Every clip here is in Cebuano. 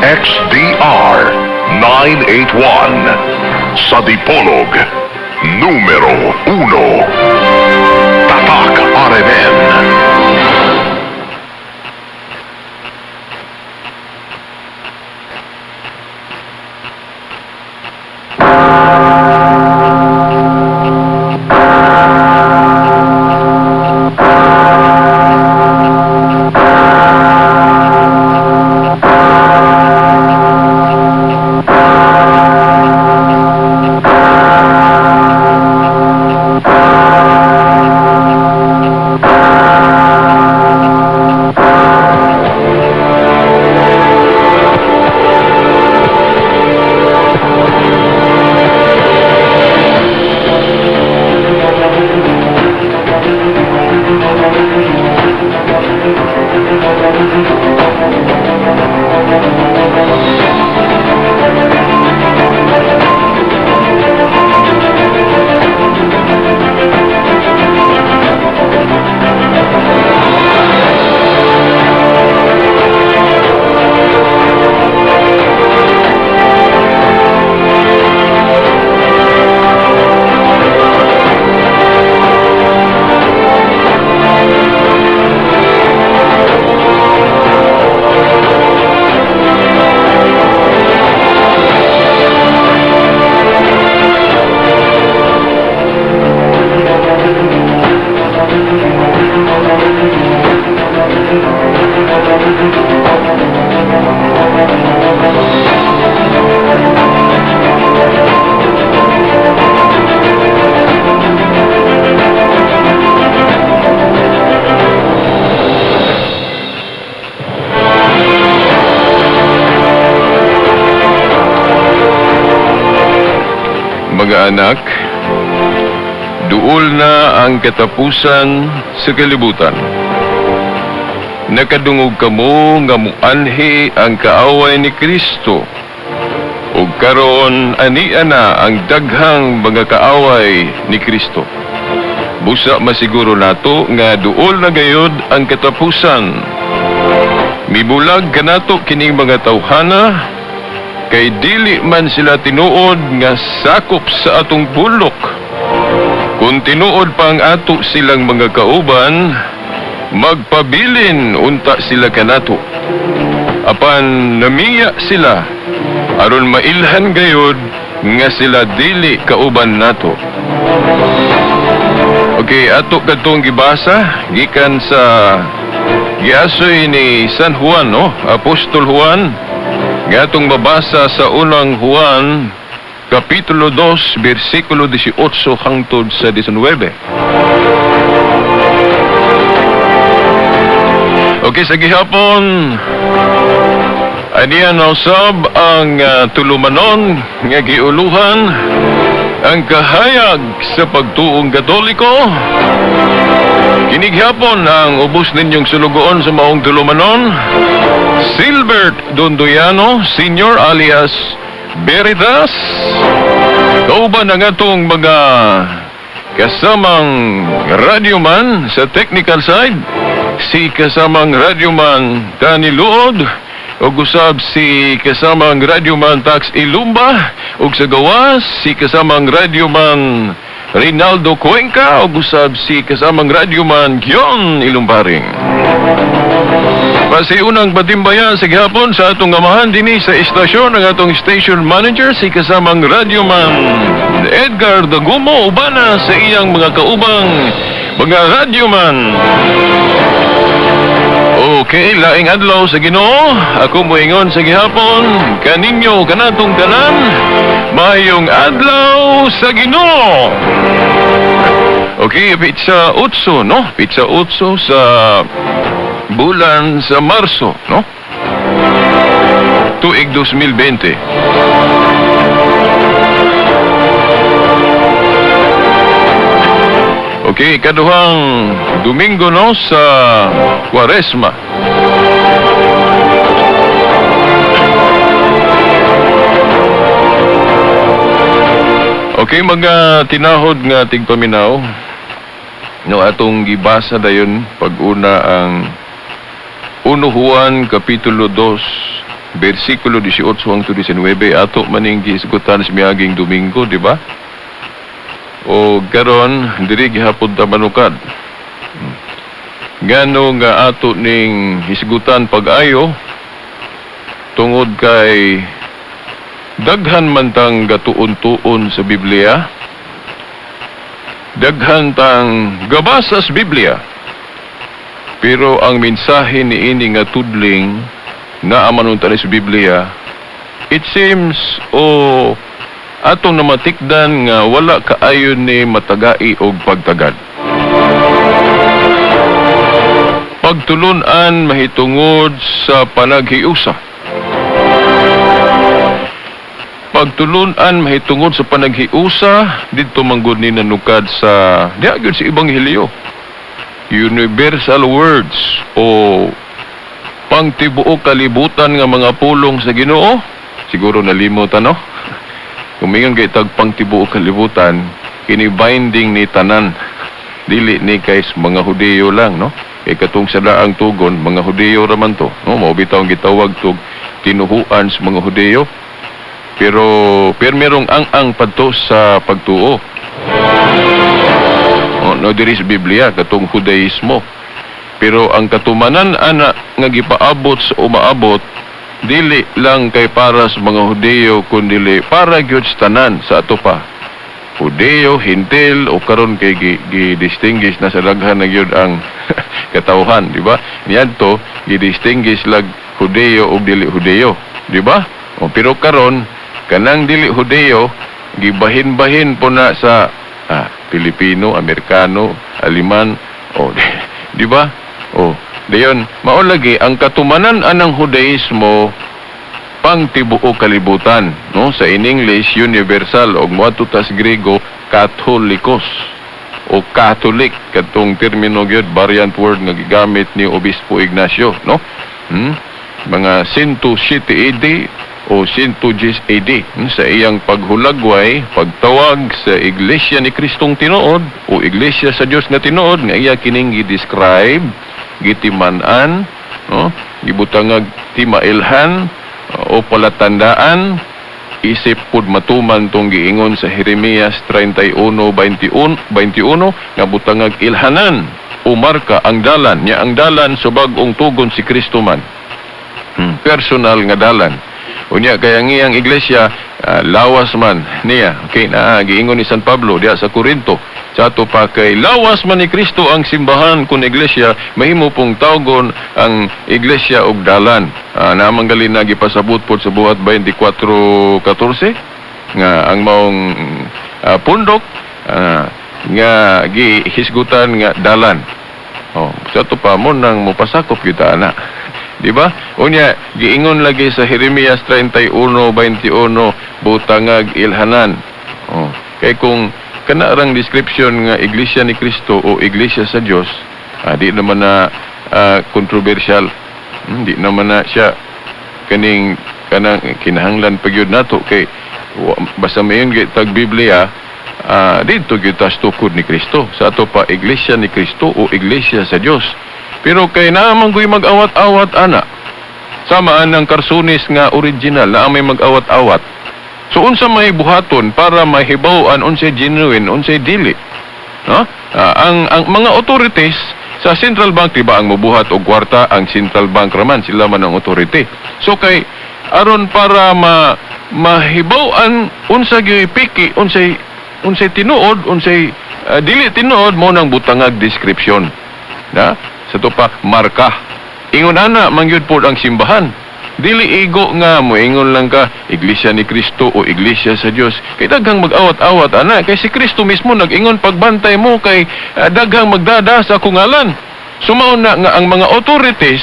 DXDR 981. Sa Dipolog, numero 1. Tatak RMN. Mga anak, duol na ang katapusan sa kalibutan. Nakadungog kamo nga muanhi ang kaaway ni Kristo. Ug karon ania na ang daghang mga kaaway ni Kristo. Busa masiguro nato nga duol na gayod ang katapusan. Mibulag kanato kining mga tawhana kay dili man sila tinuod nga sakop sa atong bulok. Kung tinuod pa ang ato silang mga kauban, magpabilin unta sila kanato. Apan namiya sila aron mailhan gayod nga sila dili kauban nato. Okay, ato kadtong gibasa gikan sa giasoy ni San Juan, no? Apostol Juan, nga atong mabasa sa unang Juan Kapitulo 2, versikulo 18 hangtod sa 19. Okay, sa gihapon, aniya na usab ang tulumanon nga giuluhan ang kahayag sa pagtuong Katoliko. Kinighapon ang ubos ninyong sulugoon sa maong tulumanon, Silbert Dondoyano Senior alias Veritas. Kauban ang atong mga kasamang radyoman sa technical side, si kasamang radyoman Tani Luod, ug usab si kasamang radyoman Tax Ilumba, ug sa gawas si kasamang radyoman Rinaldo Cuenca, ug usab si kasamang radyoman Gion Ilumbaring. Pasiunang batimbayan sa gihapon sa atong amahan dinhi sa istasyon ang atong station manager si kasamang radyoman Edgar Dagumo, ubana sa iyang mga kaubang mga radyoman. Okay, laing adlaw sa Ginoo. Ako moingon sa gihapon kaninyo kanatong tanan, mayong adlaw sa Ginoo. Okay, pizza 8, no? Pizza 8 sa bulan sa Marso, no? Tuig 2020. Okay, ikaduhang Domingo, no, sa Kwaresma. Okay, mga tinahod nga tigpaminaw, no, atong gibasa dayon pag-una ang 1 Juan Kapitulo 2, versikulo 18 hangtod 19, ato maning gihisgutan sa miaging Domingo, di ba? O karon diri gihapon ta manukad. Ngano nga ato ning hisgutan pag-ayo? Tungod kay daghan man tang gatuon-tuon sa Biblia, daghan tang gabasa sa Biblia, pero ang mensahe ni ini nga tudling na man unta sa Biblia, it seems o atong namatikdan nga wala kaayon ni matagai og pagtagad. Pagtulunan mahitungod sa panaghiusa. Pagtulunan mahitungod sa panaghiusa didto manggod ni nanukad sa diha gyud sa Ebanghelyo. Universal words o pangtibuok kalibutan nga mga pulong sa Ginoo. Siguro nalimot, ano? Kung mingon kay tag pangtibuok kalibutan, kini binding ni tanan. Dili ni kay mga Hudiyo lang, no? Kay katong sa daang tugon, mga Hudiyo ra man to, no? Mao bitaw ang gitawag tog tinuhuan sa mga Hudiyo. Pero merong ang-ang padto sa pagtuo. O, no, diri sa Biblia katong Judaismo. Pero ang katumanan ana nga gipaabot sa umaabot dili lang kay para sa mga Hudiyo kundili para gyud sa tanan sa ato pa. Hudiyo, Hintil o karon kay gi-distinguish na sa daghan na gyud ang katawhan, di ba? Niadto gi-distinguish lag Hudiyo ug dili Hudiyo, di ba? O, pero karon kanang dili Hudiyo gibahin-bahin po na sa Pilipino, Amerikano, Aliman, o di ba? O, dayon mao lagi ang katumanan anang Judaismo pangtibuok kalibutan, no? Sa in English universal, og moadto ta sa Grego Katholikos o Catholic, katong termino gyud, variant word nga gigamit ni Obispo Ignacio, no? Mga 107 AD o 110 AD, sa iyang paghulagway, pagtawag sa Iglesia ni Kristong tinuod o Iglesia sa Dios nga tinuod nga iya kining gi-describe, gitiman-an, no? Gibutangag timailhan o palatandaan, isip pud matuman tong giingon sa Jeremias 31:21, 21 nga butangag ilhanan o marka ang dalan nya, ang dalan sa bag-ong tugon si Kristo man. Personal nga dalan. Unya kay ang iyang iglesia lawas man niya. Okay na giingon ni San Pablo diha sa Corinto. Sa ato pa kay lawas man ni Kristo ang simbahan kun iglesia, mahimo pong tawgon ang iglesia og dalan. Naman gali na gipasabot pod sa Buhat 24:14 nga ang maong pundok nga gihisgutan nga dalan. Oh, sa ato pa mo nang mopasakop gyud ta ana. Di ba? Unya, giingon lagi sa Jeremias 31:21, butangag ilhanan. Oh, kay kung kana rang description nga Iglesia ni Kristo o Iglesia sa Dios, di naman na controversial. Di naman na siya kaning kanang kinahanglan pa gyud nato kay basta mayon gyud tag Biblia, didto gyud tas tukod ni Kristo. Sa ato pa Iglesia ni Kristo o Iglesia sa Dios. Pero kay naman ko'y mag-awat-awat ana. Samaan ng karsunis nga original na may mag-awat-awat. So unsa may buhaton para mahibaw-an unsay genuine, unsay dili? No? Ang mga authorities sa central bank, di ba ang mubuhat og kwarta ang central bank raman, sila man ang authority. So kay aron para mahibaw-an unsa gyud piki, unsay unsay tinuod, unsay dili tinuod, mo nang butangag description. Na? Sa to pa marka. Ingon ana mangyud pod ang simbahan. Dili igo nga moingon lang ka Iglesia ni Kristo o Iglesia sa Dios. Kay daghang mag-awat-awat ana, kay si Kristo mismo nag-ingon pagbantay mo kay daghang magdada sa akong ngalan. Sumaon na nga ang mga authorities,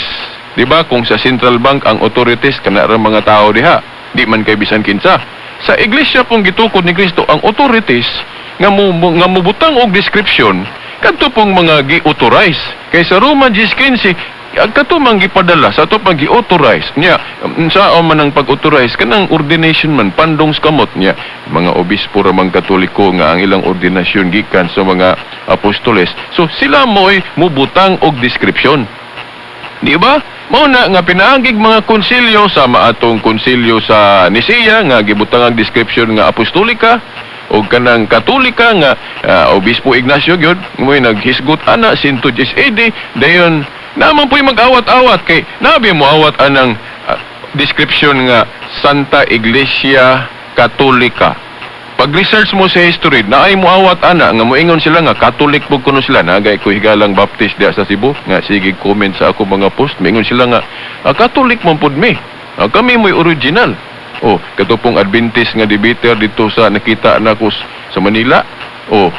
di ba kung sa central bank ang authorities kana ra mga tao diha, di man kay bisan kinsa. Sa iglesia pong gitukod ni Kristo ang authorities nga nga mubutang og description kadto pong mga gi-authorize. Kay sa Roma 10:15, kato man gipadala sa ato pang gi-authorize niya. Unsa man ang pag-authorize? Kanang ordination man, pandong sa kamot niya, mga obispo ra man Katoliko nga ang ilang ordinasyon gikan sa mga apostoles. So sila mo'y mubutang og description, di ba? Mao na nga pinaagig mga konsilyo, sama atong konsilyo sa Nisea nga gibutang ang description nga apostolika, o kanang Katolika nga Obispo Ignacio gyud mo'y naghisgot ana 110 AD. Dayon naman po'y mag-awat-awat kay nabi mo awat anang description nga Santa Iglesia Katolika. Pag research mo sa history, naay mo awat ana nga moingon sila nga Catholic pud kuno sila. Nagay ko higalang Baptist diya sa Cebu nga sige comment sa ako mga post, moingon sila nga Catholic man pud mi. Kami mo'y original. Oh, katong Adventist nga debater dito sa nakita nako sa Manila. Oh,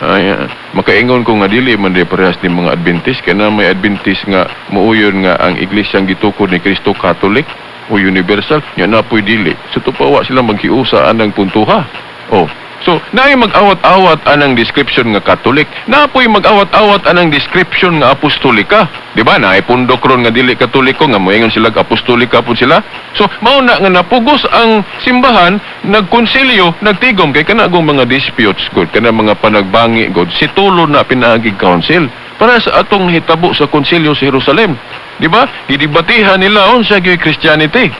ay, makaingon ko nga dili man di parehas ni mga Adventist kay na may Adventist nga muuyon nga ang iglesyang gitukod ni Kristo Catholic o universal nya na po'y dili. So tupawa sila maghiusa anang puntuha. Oh. So, naay mag-awat-awat anang description nga Catholic, napoy mag-awat-awat anang description nga apostolika. Di ba? Naay pundok ron nga dili Katoliko nga moingon sila apostolika pud sila. So, mao na nga napugos ang simbahan, nagkonsilyo, nagtigom kay kanagong mga disputes gud, kana mga panagbangi gud, situlo na pinaagig council para sa atong hitabo sa konsilyo sa Jerusalem. Di ba? Gidibatihan nila unsa gyud Christianity.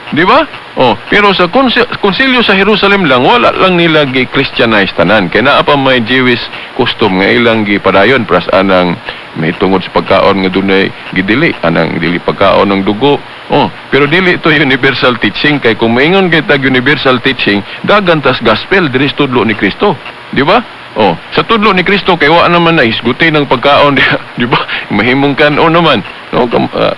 Di ba? Oh, pero sa konsilyo sa Jerusalem lang, wala lang nila gi-Christianize tanan. Kay naa pa may Jewish custom nga ilang gipadayon pras anang may tungod sa pagkaon nga dunay gidili, anang dili pagkaon ng dugo. Oh, pero dili to universal teaching kay kung moingon kay tag universal teaching, dagan tas gospel diri sa tudlo ni Kristo. Di ba? Oh, sa tudlo ni Kristo kay wa naman na hisguti ng pagkaon diha, di ba? Mahimong kan-on naman. No,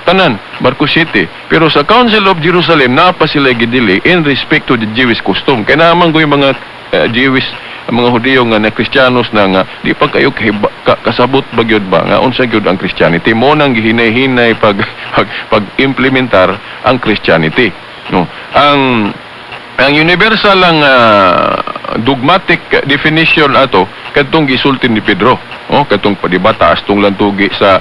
tanan Marcos City. Pero sa Council of Jerusalem naa pa sila gidili in respect to the Jewish custom. Kay naman ko yung mga Jewish, ang mga Hudiyo nga na Kristiyanos na nga di pa kayo kasabot ba gyud ba nga unsa gyud ang Christianity, mo nang gihinay-hinay pag pag, pag-implementar ang Christianity. No, ang universal lang dogmatic definition ato kadtong gisulti ni Pedro. Oh, kadtong, di ba, taas tong lantugi sa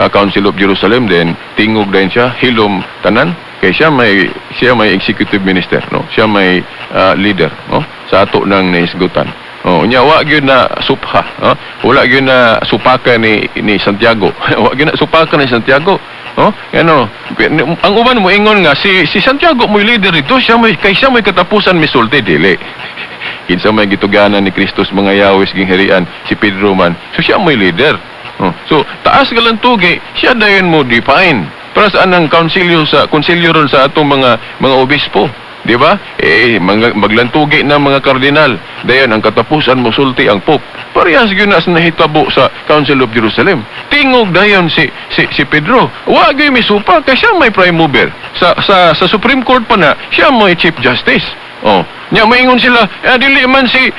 Council of Jerusalem, then tingog din siya, hilom tanan kay siya may executive minister, no? Siya may leader, no, sa ato nang nahisgutan. Oh, nya wa gyud na supha, no? Wala gyud na supaka ni Santiago. Wa gyud na supaka ni Santiago. Oh, ano, ang uban mo ingon nga si si Santiago mo'y leader dito, siya may kay siya may katapusan misulti, dili. Kinsa may gituganan ni Kristus mga yawis gingharian, si Pedro man. So siya may leader. Oh, so taas galantugi, siya dayon mo define. Para sa anang konsilyo, sa konsilyo ron sa atong mga obispo. Di ba? Eh, mga, maglantugi na mga kardinal. Dayon, ang katapusan mo sulti ang Pope. Parehas gyud na sa nahitabo sa Council of Jerusalem. Tingog dayon si Pedro. Wa gyud misupa kay siya may prime mover. Sa Supreme Court pa na, siya may Chief Justice. Oh. Nya maingon sila, eh, dili man si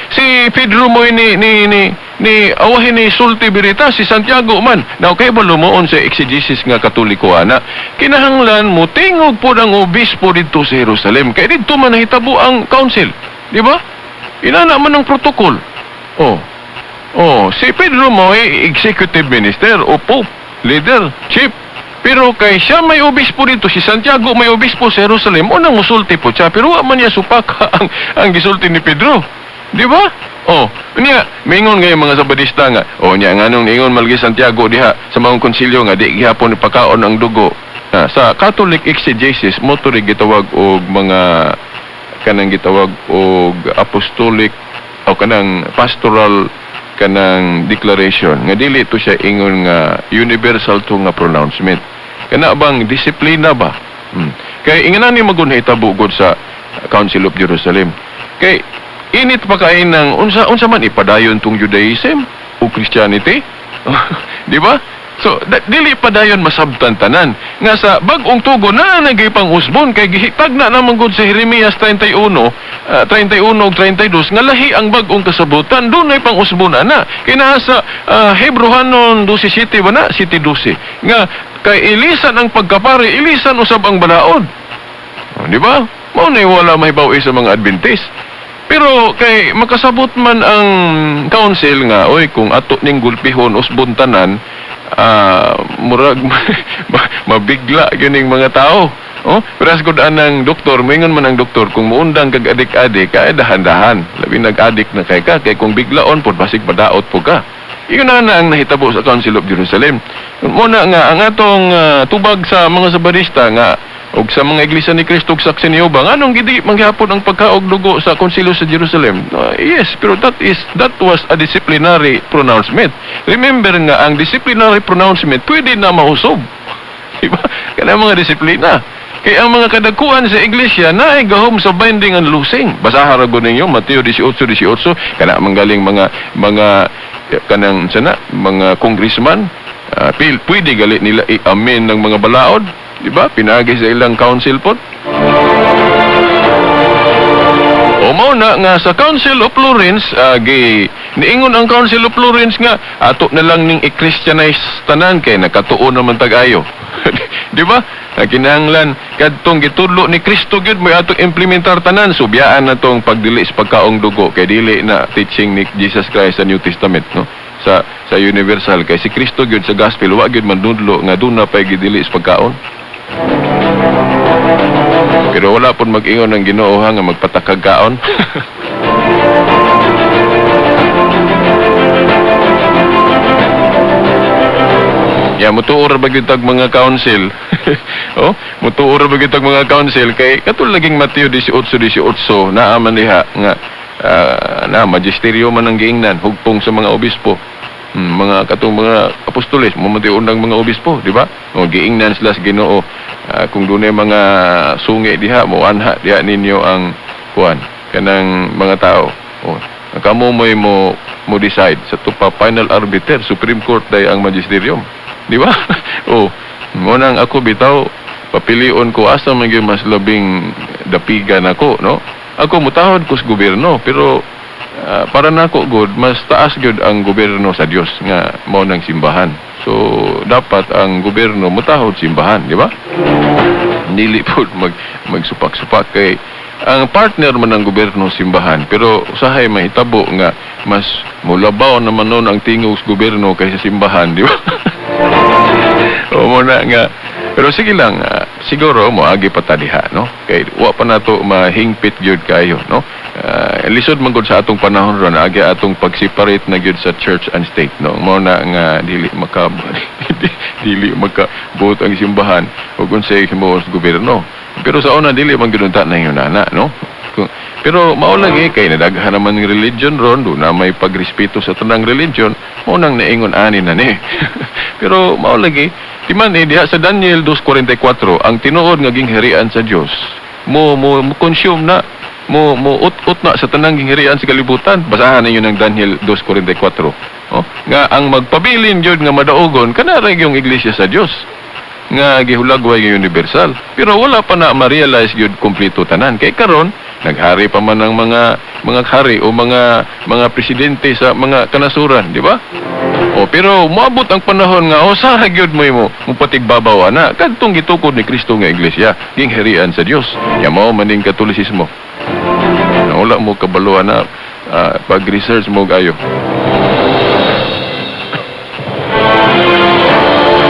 Pedro mo ni awahin ni sulti birita, si Santiago man. Now kay ba lumuon sa exegesis nga Katoliko ana? Kinahanglan mo tingog pod ang obispo didto sa Jerusalem kay didto man nahitabo ang council. Di ba? Inana man ang protocol. Oh. Oh, si Pedro mo ay executive minister o pope, leader, chief. Pero kay siya may obispo dito, si Santiago may obispo sa Jerusalem, unang musulti po siya, pero wa man niya supaka ang gisulti ni Pedro. Di ba? Oh, niya, mingon ngayon mga Sabadista nga, oh niya, nganong ingon malagi Santiago diha sa mga konsilyo nga di gihapon pakaon ang dugo. Ah, sa Catholic exegesis, mo to rin gitawag og mga kanang gitawag og apostolic o kanang pastoral kanang declaration nga dili to siya ingon nga universal to nga pronouncement, kana bang disiplina ba. Kay inganan ni magun hitabo gud sa Council of Jerusalem kay init pa kay nang unsa unsa man ipadayon tong Judaism o Christianity, di ba? So dili pa dayon masabtan tanan nga sa bag-ong tugon na nagay pang usbon kay gihitag na naman gud sa Jeremias 31, 31 ug 32 nga lahi ang bag-ong kasabutan, dunay pang usbon ana kay naa sa Hebrohanon 12:7 ba na 7:12 nga kay ilisan ang pagkapari, ilisan usab ang balaod. Oh, di ba? Mao na wala mahibaw sa mga Adventist. Pero kay makasabot man ang council nga, oy, kung ato ning gulpihon usbon tanan, murag mabigla gyud mga tao. Oh, pero as good anang doktor, moingon man ang doktor kung muundang kag adik-adik, kay dahan-dahan. Labi nag-adik na kay ka, kay kung biglaon pod basig madaot po ka. Iyon na na ang nahitabo sa Council of Jerusalem. Muna nga ang atong tubag sa mga Sabadista nga og sa mga iglesia ni Kristo ug saksi ni Jehova, nganong gidi manghapon ang pagkaog dugo sa Konsilyo sa Jerusalem? Yes, pero that was a disciplinary pronouncement. Remember nga ang disciplinary pronouncement pwede na mausob. Diba? Kanang mga disiplina. Kaya ang mga kadakuan sa iglesia na ay gahom sa binding and loosing. Basaha ra gud ninyo Mateo 18:18, kana manggaling mga kanang sana mga congressman, pwede gali nila i-amend ng mga balaod, di ba? Pinagi sa ilang council pod. O mao na nga sa Council of Florence, gi niingon ang Council of Florence nga ato na lang ning i-Christianize tanan kay nakatuon naman tag-ayo. Di ba? Na kinahanglan kadtong gitudlo ni Kristo gyud mo atong implementar tanan, subiyaan na tong pagdili sa pagkaong dugo kay dili na teaching ni Jesus Christ sa New Testament, no? Sa universal kay si Kristo gyud sa gospel wa gyud manudlo nga duna pay gidili sa pagkaon. Pero wala pud mag-ingon ang Ginoo ha nga magpatakag kaon. Ya mutuo ra ba gyud tag mga council? Oh, mutuo ra ba gyud tag mga council kay katul laging Mateo 18:18 naa man diha nga na magisteryo man ang giingnan hugpong sa mga obispo. Mga katong mga apostoles, mamati unang mga obispo, di ba? O giingnan sila sa Ginoo. Kung dunay mga sungi diha, mo anha diha ninyo ang kuan kanang mga tao. O kamo mo'y mo decide sa tupa final arbiter, Supreme Court day ang magisterium. Di ba? O mo nang ako bitaw papilion ko asa man gyud mas labing dapigan ako, no? Ako mutahod ko sa gobyerno, pero para nako good, mas taas gyud ang gobyerno sa Dios nga mao nang simbahan. So dapat ang gobyerno mutahod simbahan, di ba? Dili pud magsupak-supak kay ang partner man ng gobyerno simbahan, pero usahay mahitabo nga mas mulabaw naman nun ang tingog sa gobyerno kaysa simbahan, di ba? O mo na nga. Pero sige lang, siguro moagi pa ta diha, no? Kay wa pa nato mahingpit gyud kayo, no? Lisod man gud sa atong panahon ron, agi atong pag-separate na gyud sa church and state, no? Mao na nga dili maka dili makabuot ang simbahan ug unsay himuon sa gobyerno. Pero sa una dili man gyud unta na nana, no? Pero mao lagi kay nadaghan naman ng religion ron, do na may pagrespeto sa tanang religion, mao nang naingon ani na ni. Pero mao lagi timan diha sa Daniel 2:44 ang tinuod nga gingharian sa Dios mo consume na mo ut-ut na sa tanang gingharian sa kalibutan. Basahan ninyo ng Daniel 2:44. Oh, nga ang magpabilin gyud nga madaogon kana ra yung iglesia sa Dios nga gihulagway nga universal. Pero wala pa na ma-realize gyud kompleto tanan kay karon naghari pa man ang mga hari o mga presidente sa mga kanasuran, di ba? O pero moabot ang panahon nga usaha gyud mo imo mupatigbabaw ana kadtong gitukod ni Kristo nga iglesia, gingharian sa Dios. Ya mao maning Katolisismo. Na wala mo kabalo ana, pag-research mo ayo.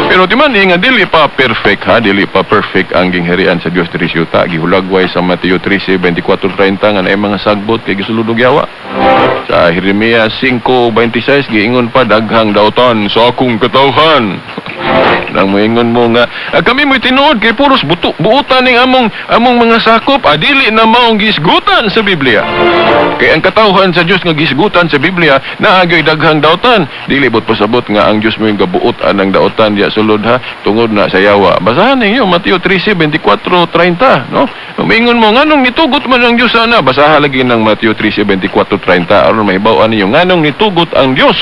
Pero di man nga dili pa perfect ha, dili pa perfect ang gingharian sa Dios diri sa yuta. Gihulagway sa Mateo 13:24-30 nga naay mga sagbot kay gisulod og yawa. Sa Jeremias 5:26 giingon pa daghang dautan sa akong katawhan. Nang moingon mo nga kami mo'y tinuod kay puros buutan ning among mga sakop, dili na maong gisgutan sa Biblia. Kay ang katawhan sa Dios nga gisgutan sa Biblia naagay daghang dautan. Dili bot pasabot nga ang Dios mo'y gabuot anang dautan diya sulod ha, tungod na sa yawa. Basahan ninyo Mateo 13:24-30, no? Moingon mo nganong nitugot man ang Dios ana, basahan lagi ng Mateo 13:24-30 aron mahibaw-an ninyo nganong nitugot ang Dios.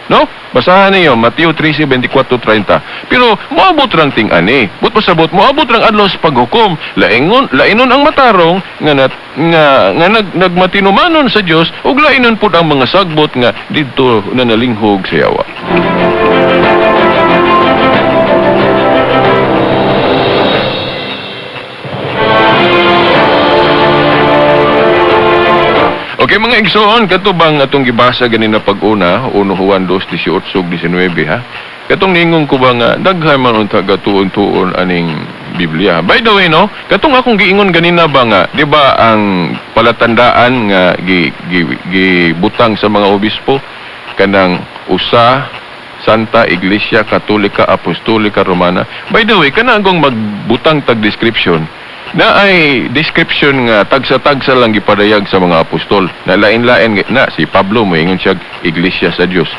No? Basahan niyo Mateo 13:24-30. Pero moabot rang ting-ani. But pasabot moabot rang adlaw sa paghukom. Lainon ang matarong nga nagmatinumanon sa Dios ug lainon pud ang mga sagbot nga didto na nalinghog sa yawa. Okay mga igsoon, kato bang atong gibasa ganina pag-una, 1 Juan 2:18-19 ha? Katong ningon ko ba nga daghan man unta gatuon-tuon aning Biblia. By the way no, katong akong giingon ganina ba nga, di ba ang palatandaan nga gibutang sa mga obispo kanang Usa, Santa Iglesia Katolika Apostolika Romana. By the way, kana akong magbutang tag description na ay description nga tagsa-tagsa lang gipadayag sa mga apostol. Na lain-lain na si Pablo, moingon siya Iglesia sa Dios.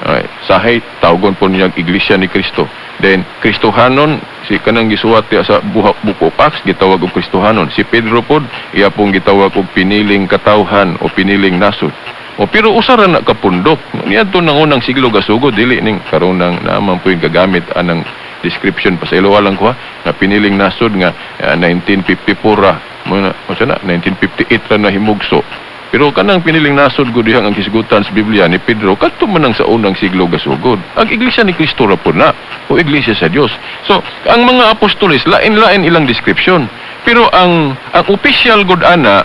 Ay, sahay tawgon po niya Iglesia ni Kristo. Then Kristohanon si kanang gisuwat diya sa buhak Book of Acts, gitawag og Kristohanon. Si Pedro pod, iya pong gitawag og piniling katawhan o piniling nasod. O pero usa ra na ka pundok. Niadto nang unang siglo gasugod, dili ning karon nang naman po yung gagamit anang description. Pasayloa lang ko ha, nga piniling nasod nga 1954 ra mo na, o na 1958 ra na himugso. Pero kanang piniling nasod gud dihang ang hisgutan sa Biblia ni Pedro kadto man ang sa unang siglo gasugod. Ang Iglesia ni Kristo ra po na o Iglesia sa Dios. So, ang mga apostoles, lain-lain ilang description. Pero ang official gud ana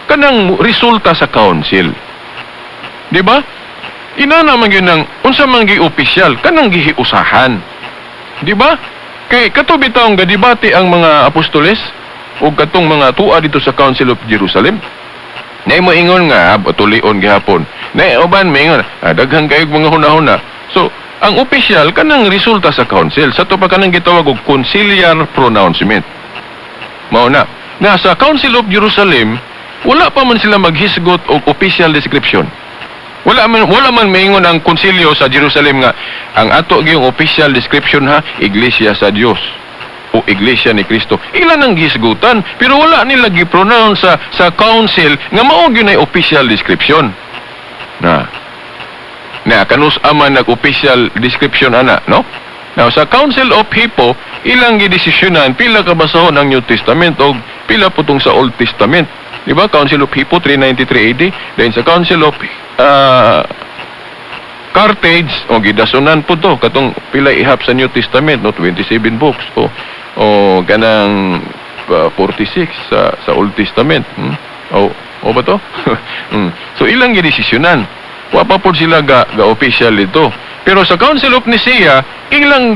kanang resulta sa council. Di ba? Inana man gyud nang unsa man gyud opisyal kanang gihiusahan. Di ba? Kay kato bitawng gadebate ang mga apostoles ug katong mga tua dito sa Council of Jerusalem. Nay moingon nga tulion gihapon. Nay uban moingon, daghan kayog mga hunahuna. So, ang opisyal kanang resulta sa council. Sa to pa kanang gitawag og conciliar pronouncement. Mao na. Na sa Council of Jerusalem, wala pa man sila maghisgot og official description. Wala man maingon ang konsilyo sa Jerusalem nga ang ato gyung official description ha, Iglesia sa Dios o Iglesia ni Kristo. Ila nang gihisgutan, pero wala nila gi-pronounce sa council nga mao gyud nay official description. Na. Na kanus aman nag official description ana, no? Now sa Council of Hippo, ilang gidesisyonan pila ka basahon ang New Testament og pila putong sa Old Testament. Di ba? Council of Hippo, 393 AD. Then sa Council of Carthage, o gidasunan po to katong pila ihap sa New Testament, no, 27 books o kanang 46 sa Old Testament. O ba to? So ilang gidesisyonan. Wa pa pod sila ga official dito. Pero sa Council of Nicaea, ilang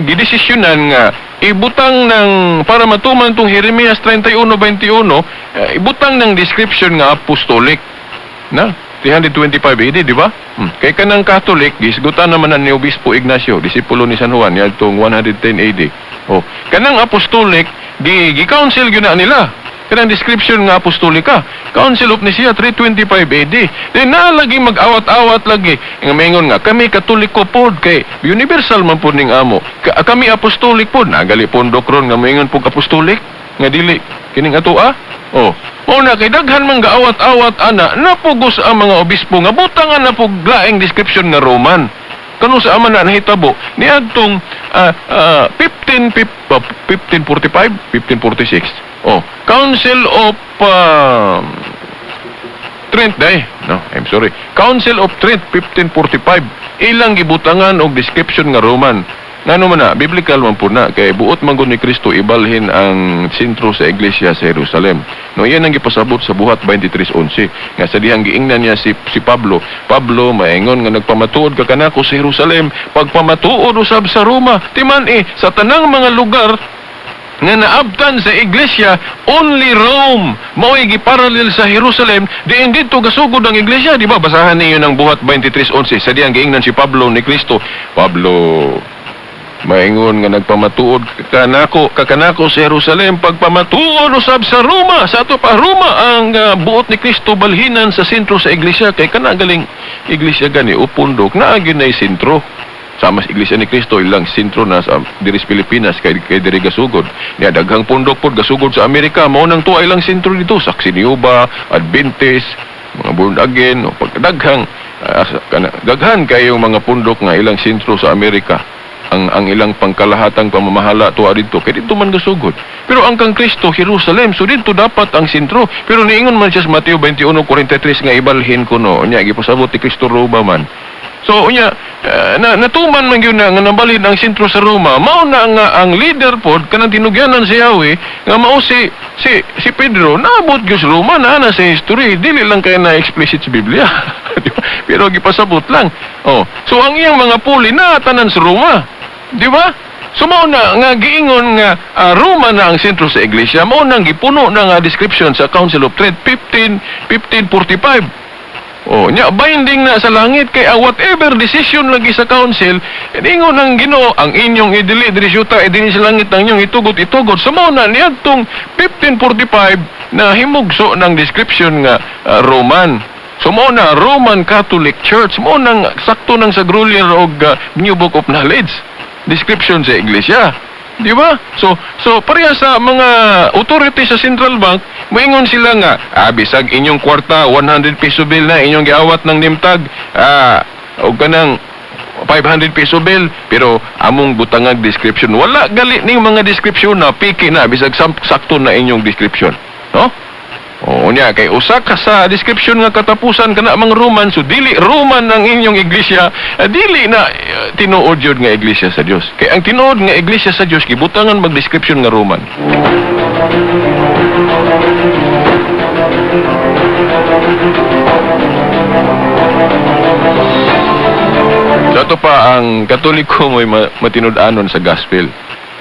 gidesisyonan nga ibutang ng para matuman tong Jeremias 31:21, ibutang ng description nga apostolic na 325 AD, di ba? Kay kanang Catholic, gisgutan naman na ni Obispo Ignacio, disipulo ni San Juan, niadtong 110 AD. Oh, kanang apostolic, gi council gyud na nila. Kanang description nga apostolika. Council of Nicaea, 325 AD. Then naa lagi mag-awat-awat lagi. Nga maingon nga kami Katoliko pod kay universal man pod ning amo. Kami apostolic pod. Nagali pondok ron nga maingon pug apostolic nga dili kining ato ah. Oh, mao na kay daghan man gaawat-awat ana, napugos ang mga obispo nga butangan na pug laing description nga Roman. Kano sa ama na nahitabo niadtong 15 1545, 1546. Oh, Council of Trent day. No, I'm sorry. Council of Trent, 1545. Ilang gibutangan og description nga Roman. Ngano man na, biblical man po na kay buot man gud ni Kristo ibalhin ang sentro sa iglesia sa Jerusalem. No, iyan ang gipasabot sa Buhat 23:11 nga sa dihang giingnan niya si Pablo, "Pablo, maingon nga nagpamatuod ka kanako sa Jerusalem, pagpamatuod usab sa Roma." Timan eh sa tanang mga lugar nga naabtan sa iglesia, only Rome mao'y giparallel sa Jerusalem, diin didto gasugod ang iglesia, di ba? Basahan ninyo ng Buhat 23:11 sa diyang giingnan si Pablo ni Kristo, "Pablo, maingon nga nagpamatuod ka kanako sa Jerusalem, pagpamatuod usab sa Roma." Sa ato pa Roma ang buot ni Kristo balhinan sa sentro sa iglesia, kay kana galing iglesia gani o pundok naa gyud nay sentro. Sama sa Iglesia ni Cristo, ilang sentro na sa diri sa Pilipinas kay diri gasugod. Niya daghang pundok pod gasugod sa Amerika, mao nang tuwa ilang sentro dito, Saxinioba, Adventist, mga born again, o pagdaghang daghan kayong mga pundok nga ilang sentro sa Amerika. Ang ilang pangkalahatang pamamahala tuwa dito kay dito man gasugod. Pero ang kang Kristo, Jerusalem, so dito dapat ang sentro. Pero niingon man siya sa Mateo 21:43 nga ibalhin kuno nya, gipasabot ni Kristo Roma man. So unya natuman man gyud na nga nabalhin ang sentro sa Roma. Mao na nga ang leader pod kanang tinugyanan si Yahweh nga mao si Pedro, naabot gyud sa Roma na na sa history, dili lang kay na explicit sa Biblia. Di ba? Pero gipasabot lang. Oh, so ang iyang mga puli na tanan sa Roma. Di ba? So mao na nga giingon nga Roma na ang sentro sa iglesia, mao nang gipuno na nga description sa Council of Trent 15 1545. Oh, nya binding na sa langit kay ang whatever decision lagi sa council, ingon ang Ginoo ang inyong idili diri syuta idili sa langit, ang inyong itugot itugot. Sa mao na niadtong 1545 na himugso ng description nga Roman. So mao na Roman Catholic Church, mao nang sakto nang sa Grolier og New Book of Knowledge description sa iglesia. Di ba? So pareha sa mga authority sa central bank, moingon sila nga, bisag inyong kwarta 100 peso bill na inyong giawat ng nimtag, og kanang 500 peso bill, pero among butangag description. Wala gali ning mga description na piki na bisag sakto na inyong description. No? Oo niya, kay usa ka sa description nga katapusan kana mga Roman, so dili Roman ang inyong iglesia, dili na tinuod yun nga iglesia sa Dios. Kay ang tinuod nga iglesia sa Dios gibutangan mag-description nga Roman. Sa ato pa, ang Katoliko mo'y matinud-anon sa gospel.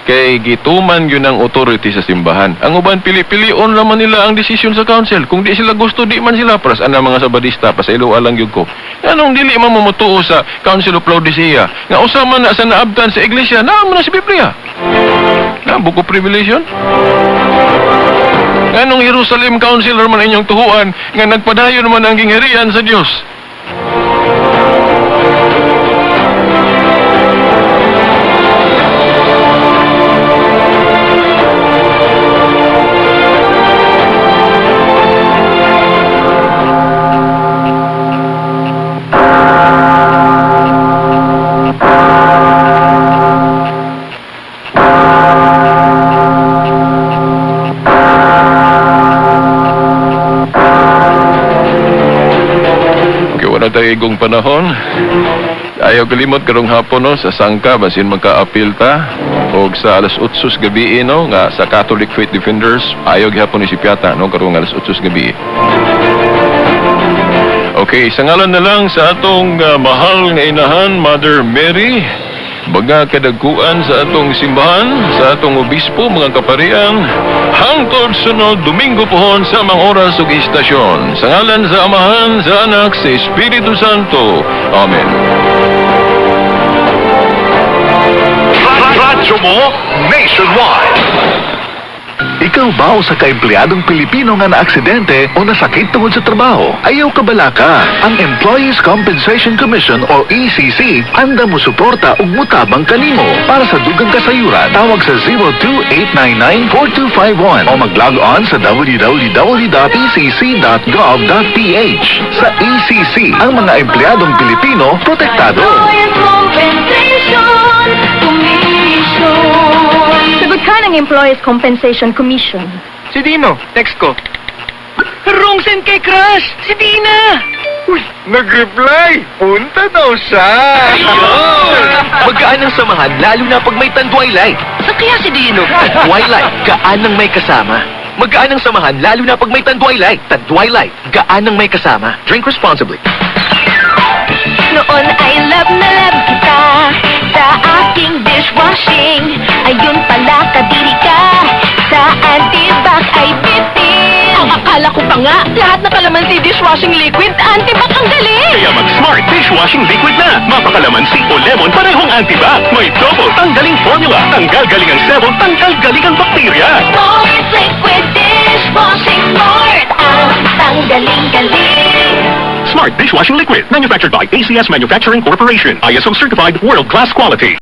Kay gituman yun ang authority sa simbahan. Ang uban, pili-pilion naman nila ang desisyon sa council. Kung di sila gusto, di man sila. Para saan ang mga Sabadista, pasaylo alang yun ko. Anong dili man mamutuo sa Council of Laodicea? Nga usa man na sa naabtan sa iglesia, naa man na sa Biblia. Na, Book of Revelation. Nganong Jerusalem Council man inyong tuhuan, nga nagpadayon man ang gingharian sa Dios. Okay, wala tayo igong panahon. Ayaw kalimot karong hapon, no, sa Sangka basin magka-appeal ta og sa alas 8 sa gabi, no, nga sa Catholic Faith Defenders ayaw gihapon ni si Piata, no, karong alas 8 sa gabi. Okay, sa ngalan na lang sa atong mahal nga inahan, Mother Mary, baga kadagkuan sa atong simbahan, sa atong obispo, mga kaparian, hangtod sunod Domingo pohon sa mga oras ug istasyon. Sa ngalan sa Amahan, sa Anak, sa Espiritu Santo. Amen. Radyo mo nationwide. Ikaw ba usa ka empleyadong Pilipino nga naaksidente o nasakit tungod sa trabaho? Ayaw kabalaka. Ang Employees Compensation Commission o ECC anda mo suporta ug mutabang kanimo. Para sa dugang kasayuran, tawag sa 02-899-4251 o mag-log on sa www.ecc.gov.ph. Sa ECC, ang mga empleyadong Pilipino protektado. Employees Compensation Commission. Sagot ka ng Employees Compensation Commission. Si Dino, text ko. Wrong send kay crush! Si Dina! Uy, nag-reply! Punta daw siya! Ayun! Magaan ang samahan, lalo na pag may Tanduay Light. Saan kaya si Dino? Tanduay Light, gaan ng may kasama. Magaan ang samahan, lalo na pag may Tanduay Light. Tanduay Light, gaan ng may kasama. Drink responsibly. Noon ay love na love kita sa aking dishwashing. Ayun pala, kadiri ka. Sa antibac ay bitin. Ang akala ko pa nga, lahat na kalamansi dishwashing liquid, antibac ang galing! Kaya mag-Smart Dishwashing Liquid na. Mapakalamansi o lemon, parehong antibac. May double tanggaling formula. Tanggal galing ang sebo, tanggal galing ang bakterya. Smart Liquid Dishwashing Smart ang tanggaling-galing. Smart Dishwashing Liquid. Manufactured by ACS Manufacturing Corporation. ISO certified world-class quality.